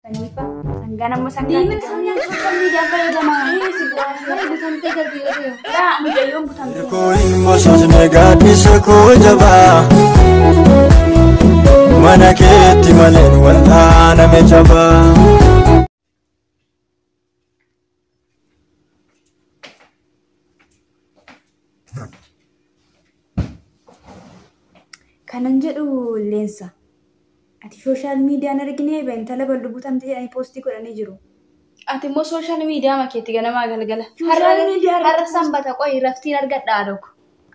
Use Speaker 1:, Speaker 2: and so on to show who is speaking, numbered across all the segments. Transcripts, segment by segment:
Speaker 1: Saniifa sangaan amma sangaan.
Speaker 2: Diimina sangaan social media fayyadamaa. Malee butamtee galti yoo ta'e.
Speaker 1: Laa mucayyoon butamtee.
Speaker 3: Kooyin bososne gaaddisa koo jabaa mana keetti maleen wal'aaname jabaa.
Speaker 1: Kanan jedhu leensa. Ati social miidiyaan arginee intala bal'uu butamte jedhanii poostii godhanii jiru.
Speaker 2: Ati immoo social media makeetti ganamaa galgala.
Speaker 1: Social media irratti
Speaker 2: Har'a sanbata qoyi raftiin argadhaa tokko.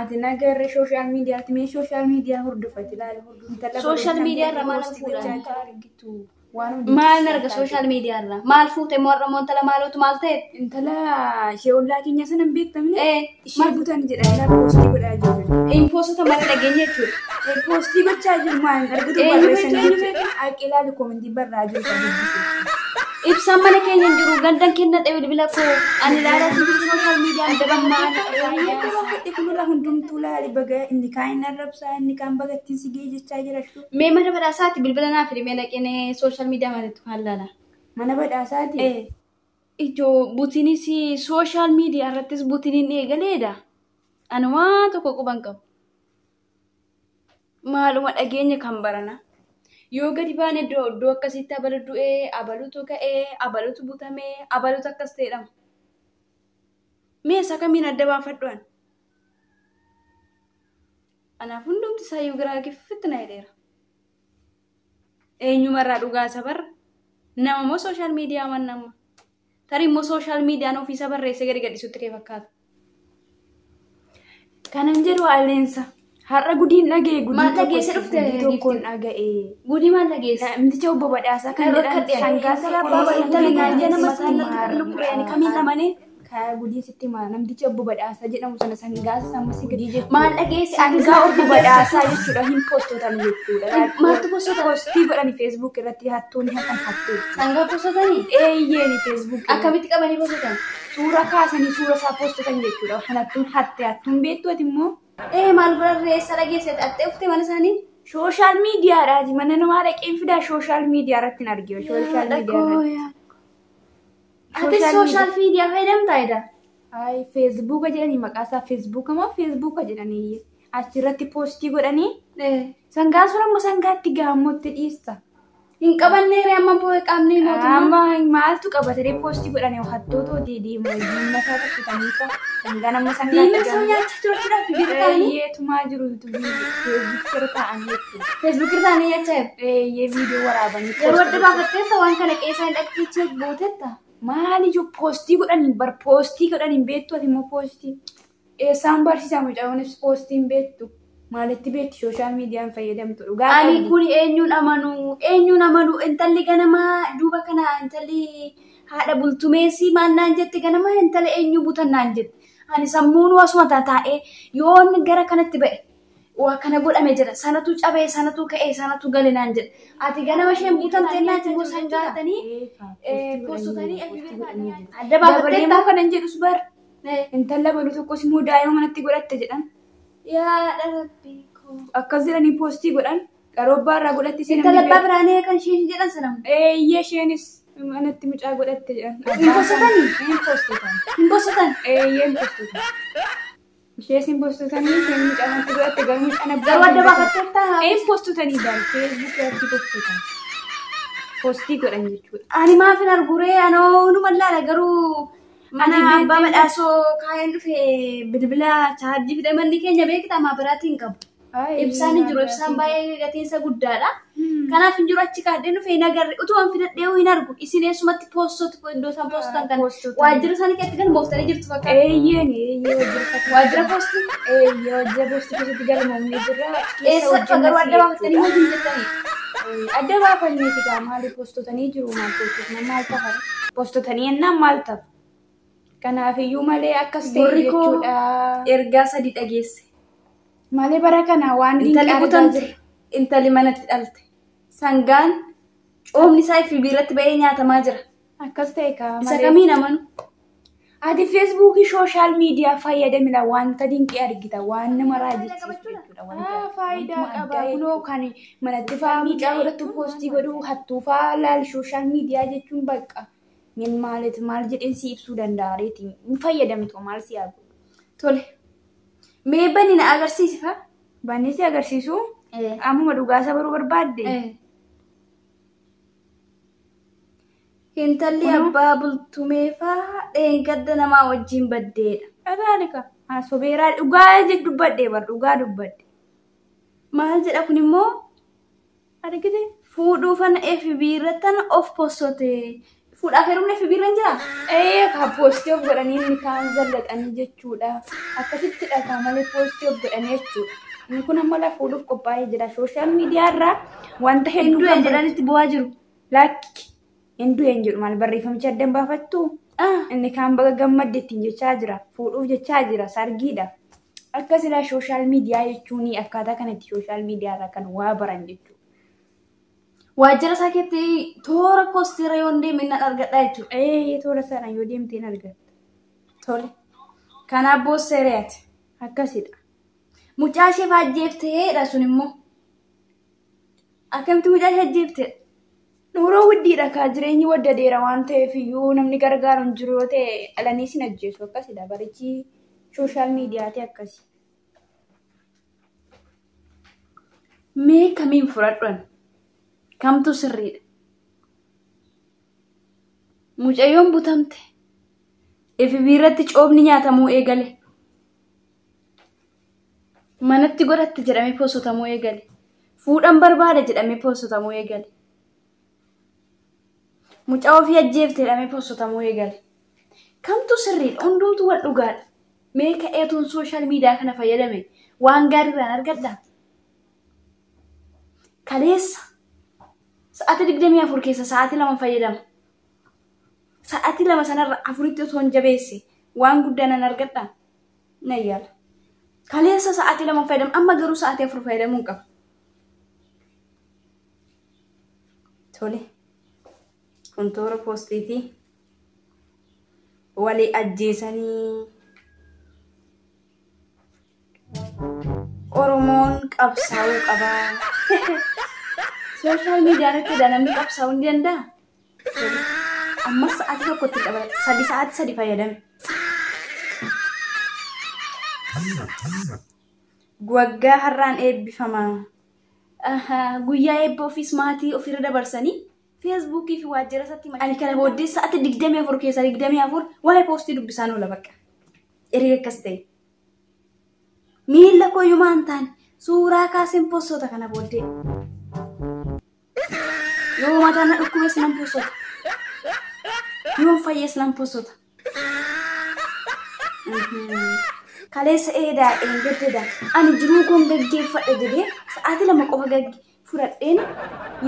Speaker 1: Ati nagarre social miidiyaatti mee social media hordofati ilaali hordofti.
Speaker 2: Social media irra maal fuudhan?
Speaker 1: Argitu. Waan hundi
Speaker 2: Maal arga social media irra? Maal fuute immoo har'a immoo intala maalootu maal ta'e?
Speaker 1: Intala ishee ollaa keenya sana hin beektamne ishee
Speaker 2: Maal
Speaker 1: butan jedhanii poostii godhaa jiru.
Speaker 2: Impoosota malee dhageenya jechuudha.
Speaker 1: Poostii gochaa jiru maal argitu
Speaker 2: Eenyu
Speaker 1: barreessanii
Speaker 2: beektu, eenyu
Speaker 1: jechuudha. Aqi ilaali koomentii barraa jiru kan dubbisu.
Speaker 2: Ibsaan mana keenya hin jiru gandan kenna dhee bilbila koo ani ilaalaa hin jiru social media daban maal
Speaker 1: Eeyyee fedhe kunirra hundumtuu laali baga inni kaan inni arrabsaa inni kaan bagattiin si ga'e jechaa jira jechuudha.
Speaker 2: Mee mana badhaasaati bilbila naa fidi mee dhaqeen social media maalitti kan laala.
Speaker 1: Mana badhaasaati.
Speaker 2: Ijoo butiinis social media irrattis butiniin eegaleedha. Anumaa tokko quban qabu. Maaluma dhageenya kan barana. Yoo gadi baane iddoo iddoo akkasitti abalu du'ee, abalutu ka'ee, abalutu butamee, abalutu akkas ta'edha. Mee isa kamiin adda baafadhu ani? Anaaf hundumti isaayyuu garaa giffitti na hidheera. Eenyumarraa dhugaa isa barra? Nama moo social media mannamma? Tarii immoo social miidiyaan ofiisa barreessee gadi gadhiisutti kee fakkaata.
Speaker 1: Kanan jedhu Aleensa. Har'a gudiin dhaga'e gudii
Speaker 2: Maal
Speaker 1: tokko
Speaker 2: dhageesse dhufte
Speaker 1: gudii tokkoon
Speaker 2: giiftii?
Speaker 1: dhaga'e.
Speaker 2: Gudii maal dhageesse?
Speaker 1: Namticha obbo Badhaasaa kan
Speaker 2: Kan
Speaker 1: jedhan
Speaker 2: rakkadhe.
Speaker 1: sangaa
Speaker 2: Intala abbaa intala naan jedhan mataan natti lukkureen kamiin amanee?
Speaker 1: Kaa gudii sitti himaa namticha obbo Badhaasaa jedhamu sana sangaa samma si gadi jechuudha.
Speaker 2: Maal dhageesse?
Speaker 1: Sangaa obbo Badhaasaa jechuudha hin poostotan jechuudha.
Speaker 2: Maaltu poostota?
Speaker 1: Poostii godhani feesbuuk irratti hattuun hatan hattuu.
Speaker 2: Sangaa poostotanii?
Speaker 1: Eeyyeeni feesbuuk.
Speaker 2: Akkamitti qabanii poostotan?
Speaker 1: Suura kaasanii suura isaa poostotan jechuudha. Hattuun hatte hattuun beektu ati immoo.
Speaker 2: Maal godhan eessa dhageesse? Dhattee uffite mana isaanii?
Speaker 1: Social miidiyaadhaati mana namaa dhaqeen fidaa social media irratti hin arginu. Social media irratti.
Speaker 2: Ati social media fayyadamtaa eda?
Speaker 1: Ay feesbuuka jedhanii maqaa isaa feesbuuka moo feesbuuka jedhanii achirratti poostii godhanii sangaan sun amma sangaatti gaammotti dhiista.
Speaker 2: Hin qabannee ree amma qaamni mootummaa.
Speaker 1: Amma maaltu qabatee poostii godhanii hattoota diimaa diimaa isaa tokko sangaan amma sangaatti
Speaker 2: Diimina sana nyaachaa jiru jechuudhaaf bira taa'anii.
Speaker 1: Eeyyee tumaa jiru feesbuuk irra taa'anii jechuudha.
Speaker 2: Feesbuuk irra taa'anii nyaachaa jiru.
Speaker 1: Eeyyee viidiyoo waraabanii.
Speaker 2: Yeroo adda baafatteetta waan kana qeessaa hin dhaqxichee buutetta.
Speaker 1: Maal ijoo poostii godhanii bar poostii godhanii beektu ati immoo poostii. Eessaan barsiisaa mucaanis poostii hin beektu. Maalitti beekti social miidiyaan fayyadamtu dhugaa
Speaker 2: Ani
Speaker 1: qabdi.
Speaker 2: kun eenyuun amanu eenyuun amanu intalli ganamaa duuba kana intalli haadha bultumeessi maal naan jette ganamaa intala eenyu butan naan jette. Ani sammuun asuma taa'ee yoon gara kanatti ba'e waa kana godhame jedha sanatu cabee sanatu ka'ee sanatu gale naan jedha. Ati ganama isheen butamte naati immoo sangaatanii poostotanii adda
Speaker 1: Dabalee
Speaker 2: baafatteetta.
Speaker 1: immoo kanan jedhus bar intala baluu tokkos immoo daa'ima manatti godhatte jedhan.
Speaker 2: Yaa rabbii koo.
Speaker 1: Akkas jedhanii poostii godhan qaroobbaa irraa godhatti isheen
Speaker 2: Intala abbaa biraanee kan isheen jedhan sana.
Speaker 1: Eeyyee isheenis manatti mucaa godhatte jedhan.
Speaker 2: Hin poostotanii?
Speaker 1: Hin poostotan.
Speaker 2: Hin poostotan.
Speaker 1: Eeyyee hin poostotan. Ishees hin poostotanii isheen mucaa manatti godhatte garuu mucaan abbaa.
Speaker 2: Garuu adda baafatteetta.
Speaker 1: Hin poostotanii bari feesbuuk irratti poostotan. Poostii godhan jechuudha.
Speaker 2: Ani maaf hin arguree anoo numa laala garuu mana
Speaker 1: Ati
Speaker 2: abbaa
Speaker 1: beektee-
Speaker 2: badhaasoo kaayeen dhufe bilbila chaarjii fide manni keenya beektaa maa biraatiin qabu. Ibsaan hin jiru ibsaan baay'ee gatiinsa guddaadha. Kanaaf hin jiru achi kaadhee dhufe hin agarre utuma fidadhee hin argu isin eessumatti poostoti iddoo isaan poostotan kan
Speaker 1: Poostotan.
Speaker 2: waajjira isaanii keessatti galmooftanii jirtu fakkaata.
Speaker 1: Eeyyeen eeyyee hojii
Speaker 2: Waajjira poostii
Speaker 1: Eeyyee hojii poostii keessatti galmoomnee jirra. Achi keessa
Speaker 2: eessa dhufa garuu adda
Speaker 1: hojjennas
Speaker 2: baafattanii
Speaker 1: jechuudha.
Speaker 2: hojii hin jettanii.
Speaker 1: Adda baafanneeti gaa maali poostotanii jiru maal poostotanii maal tafa poostotanii ennaan maal tafa. Kanaafiyyuu malee akkas ta'e
Speaker 2: Gurri koo
Speaker 1: jechuudha.
Speaker 2: ergaa sadii dhageesse.
Speaker 1: Malee bara kana waan
Speaker 2: Intalli
Speaker 1: dinqaa argaa
Speaker 2: butamte
Speaker 1: jirra.
Speaker 2: intalli manatti dhalte sangaan coomni isaa fi biirratti ba'ee nyaatamaa jira.
Speaker 1: Akkas ta'e kaa
Speaker 2: Isa
Speaker 1: malee.
Speaker 2: kamiin amanu?
Speaker 1: Ati feesbuukii social media fayyadamila wanta dinqii argita waan nama raajisiisu jechuudha. Faayidaa qaba kunoo kan manatti fa'aa mucaa godhattu poostii godhuu hattuu fa'aa laal social media jechuun bakka min maalit maal jedheen si ibsuu danda'a reeti hin fayyadamtu maal si haa godhu.
Speaker 2: Tole. Mee bani na agarsiisi faa.
Speaker 1: Bannee si agarsiisu ammuma dhugaa isa baruu barbaadde.
Speaker 2: Intalli abbaa bultumeefaa dheengadda namaa wajjin baddeedha.
Speaker 1: Dhagaalika. Sobeeraa dhugaa dubbadhe bar dhugaa dubbadhe.
Speaker 2: Maal jedha kun immoo?
Speaker 1: Argite?
Speaker 2: Fuudhuufan FB irrattan of postote. Fuudhaaf heerumni FB irra hin jiraa?
Speaker 1: Ee ka poostii of godhanii inni kaan zallaqanii jechuudha. Akkasitti dhagaa malee poostii of godhanii jechuudha. Inni kun amma la fuudhuuf qophaa'ee jira. Social media irraa wanta
Speaker 2: Hin
Speaker 1: hedduu
Speaker 2: du'e
Speaker 1: kan
Speaker 2: jedhanitti bu'aa jiru.
Speaker 1: Lakki hin du'e hin jedhu maal barreeffamicha addan baafattu? Inni kaan baga gammadde ittiin jechaa jira. Fuudhuuf jechaa jira. Sargiidha. Akkasidha social media jechuun akkaataa kanatti social media irraa kan waa baran jechuudha.
Speaker 2: Waajjira isaa keessatti toora poostiirra yoo hin deemne nan argadha jechuudha.
Speaker 1: Ee toora sana yoo deemte hin argatta.
Speaker 2: Tole. Kanaaf boosseereeti.
Speaker 1: Akkasidha.
Speaker 2: Mucaa ishee ajjeefteedha sun immoo. Akkamitti mucaa ishee ajjeefteedha?
Speaker 1: Nuuroo guddiidha kaa jireenyi waddadeera waan ta'eef iyyuu namni gargaaru hin jiru yoo ta'e dhalanii sin ajjeesu akkasidha. Barichi social mediaati akkasi.
Speaker 2: Mee kamiin fudhadhu ani? Kamtu sirriidha? Mucayyoon butamte. FB irratti coobni nyaatamuu eegale. Manatti godhatte jedhamee poostotamuu eegale. Fuudhan barbaada jedhamee poostotamuu eegale. Mucaa ofii ajjeefte jedhamee poostotamuu eegale. Kamtu sirriidha? Hundumtuu wal dhugaadha. Mee ka'eetuun social media kana fayyadame waan gaariirraan argadhaa? Kaleessa sa'aatii 24 keessa sa'aatii 2 fayyadama. Sa'aatii 2 sanarra afuritti osoo hin jabeesse waan guddaa nan argadhaa? Nan yaala. Kaleessa sa'aatii 2 fayyadama amma garuu sa'aatii 4 fayyadamuu hin qabu. Tole. Kun toora poostiitii. Walii ajjeesanii. Oromoon qabsaa'uu qaba. Social media irratti namni qabsaa'uu ni danda'a? Ammas sa'aatii tokkotti qaba. Sadi sa'aatii 3 fayyadame. Waggaa har'aan eebbifama. Guyyaa eebba ofiis maatii ofirra dabarsanii feesbuukii fi waajjira isaatti. Ani kana booddee sa'aatii 24 keessa 24 waa'ee poostii dubbisaan oola bakka. Erga akkas ta'e. Miila koyyumaa hin taane suuraa kaaseen postoota kana booddee. Yoo mataan na dhukkubes nan postota. Yoo fayyees nan postota. Kaleessa eedaa eengaddeedha. Ani jiruu koon gaggeeffadhe jedhee sa'aatii 2 qofa fudhadheen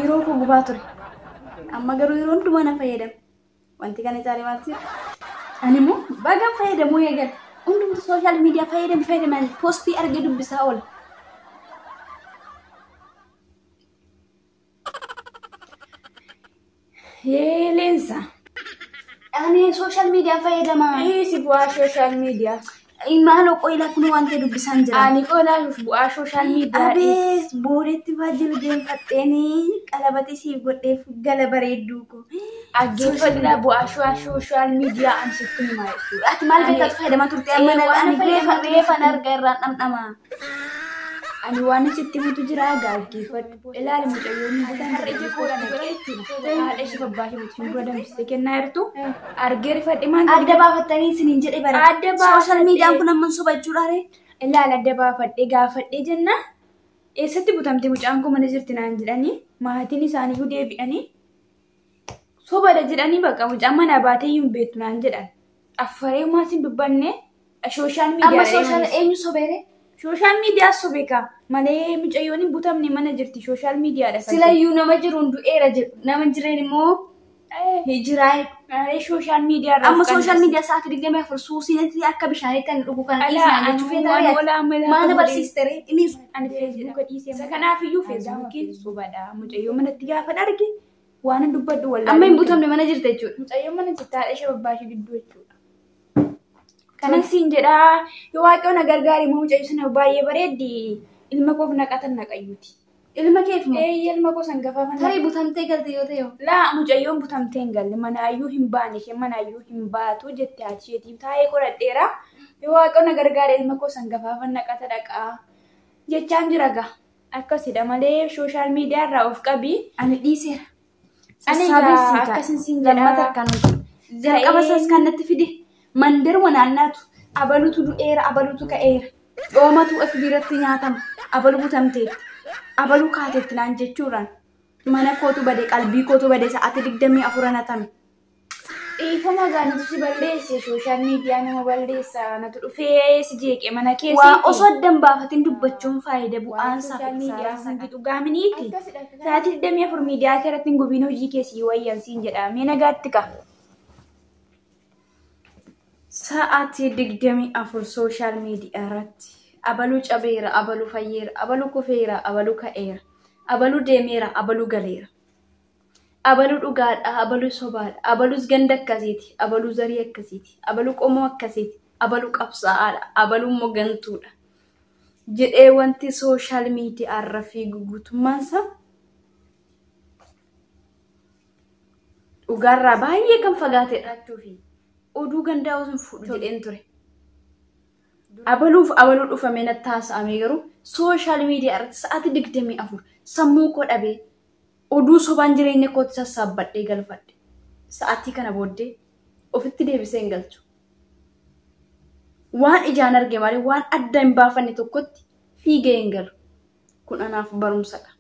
Speaker 2: yeroo koo gubaa ture. Amma garuu yeroo hundumaa nan fayyadama. Wanti kana caalee maal ta'e? Ani immoo bagan fayyadamuu eegale. Hundumtu social media fayyadame fayyadaman poostii argee dubbisaa oola.
Speaker 1: Yee leensa.
Speaker 2: Ani social media fayyadama.
Speaker 1: Dhiisi bu'aa social media.
Speaker 2: Maaloo qoyilaa kun waan ta'e dubbisaan jira.
Speaker 1: Ani qolaa bu'aa social media.
Speaker 2: Abeet boodetti jilbeenfadheenii qalabatii siif godheef gala bareedduu ko.
Speaker 1: Dhaggeeffadhaa bu'aa social media ani sitti himaa jechuudha.
Speaker 2: Ati maal beektu fayyadamaa turte amma
Speaker 1: Waan
Speaker 2: ani reefan arga irraan dhamdhama.
Speaker 1: Ani waan sitti himutu jira dhaggeeffadhu. Ilaali mucayyoon har'a ija koo naqee jechuudha. Haadha ishee babbaa ishee butiin dura danfistee kennaa jirtu. Argee rifadhe maal
Speaker 2: Adda baafattanii isiniin jedhe bara.
Speaker 1: Adda
Speaker 2: Social mediaan
Speaker 1: baafadhee.
Speaker 2: kun amman soba jechuudha ree.
Speaker 1: Ilaali adda baafadhee gaafadhee jenna. Eessatti butamte mucaan kun mana jirti naan jedhanii maatiin isaaniiyyuu deebi'anii sobadha jedhanii bakka mucaan manaa baatee hin beektu naan jedhan. Affaree maatiin dubbanne social media.
Speaker 2: Amma social eenyu sobeere?
Speaker 1: Social media sobeeka malee mucayyoon hin butamne mana jirti social mediadha.
Speaker 2: Silayyuu nama jiruun du'eera jedhu nama jireen immoo jiraa.
Speaker 1: Malee social media irraa
Speaker 2: Amma social media sa'aatii 24 suusiitti akka bishaaniitti kan dhugu kana
Speaker 1: Alaa
Speaker 2: dhiisnaa jechuu
Speaker 1: ani
Speaker 2: feetaa
Speaker 1: waan
Speaker 2: re'aati.
Speaker 1: olaa amala
Speaker 2: Maana
Speaker 1: akka
Speaker 2: barsiiste ree? Inni
Speaker 1: Ani feesbuuka dhiisee. Isa kanaaf iyyuu feesbuukiin sobadha. Mucayyoo manatti gaafa arge waan dubbadhu wallaalee.
Speaker 2: Amma hin butamne mana jirte jechuudha.
Speaker 1: Mucayyoo mana jirti haadha ishee babbaa ishee gidduu jechuudha. Kanan siin jedhaa yoo Waaqayyo na gargaare immoo mucayyoo sana baay'ee bareeddi ilma koof naqatan naqayyuuti.
Speaker 2: Ilma keef moo?
Speaker 1: Ee ilma koo sangafaaf
Speaker 2: Tarii butamtee galte yoo ta'e hoo?
Speaker 1: Laa mucayyoon butamtee hin galle manaayyuu hin baane isheen manaayyuu hin baatu jette haati isheetiif taa'ee qoradheera. Yoo Waaqayyo na gargaare ilma koo sangafaafan naqata dhaqaa jechaan jira gaa. Akkasidha malee social media irraa of qabi.
Speaker 2: Ani dhiiseera.
Speaker 1: Ani
Speaker 2: Sassaabee
Speaker 1: egaa
Speaker 2: sii kaa'e.
Speaker 1: akkasin siin jedha.
Speaker 2: Lammata akkaan hojjetu. Jalqaba isaas kan natti fide mandaruma naannaatu abalutu du'eera abalutu ka'eera. Coomatu of biratti nyaatama abalu butamteetti abalu kaateetti naan jechuudhaan mana kootu bade qalbii kootu bade sa'aatii 24 natame.
Speaker 1: Dhiifama gaa natu si balleesse social media nama balleessa natu dhufee si jeeqe mana
Speaker 2: Waa
Speaker 1: keessatti.
Speaker 2: osoo addan baafatin dubbachuun faayida bu'aan isaa
Speaker 1: Social
Speaker 2: fi
Speaker 1: media
Speaker 2: kisaaraa
Speaker 1: hundi
Speaker 2: isaa.
Speaker 1: dhugaa miniiti. Sa'aatii 24 miidiyaa kee irratti hin gubiin hojii kee sii wayyan siin jedha. Mee nagaatti ka.
Speaker 2: Sa'aatii 24 social media irratti abaluu cabeera, abaluu fayyeera, abaluu kufeera, abaluu ka'eera, abaluu deemeera, abaluu galeera. Abaluu dhugaadha, abaluu sobaadha, abaluus ganda akkasiiti, abaluu zarii akkasiiti, abaluu qomoo akkasiiti, abaluu qabsaa'aadha, abaluu immoo gantuudha. Jedhee wanti social media irra fiigu guutummaansaa dhugaarraa baay'ee kan fagaatedha. Oduu gandaa osoo hin fuudhu jedheen ture. Abaluuf abaluu dhufamee natti haasa'ame garuu social media irratti sa'aatii 24 sammuu koo dhabee oduu sobaan jireenya kootti sassaabbadhee galfadhe. Sa'aatii kana booddee ofitti deebisee hin galchu. Waan ijaan arge malee waan adda hin baafanne tokkotti fiigee hin galu. Kun anaaf barumsadha.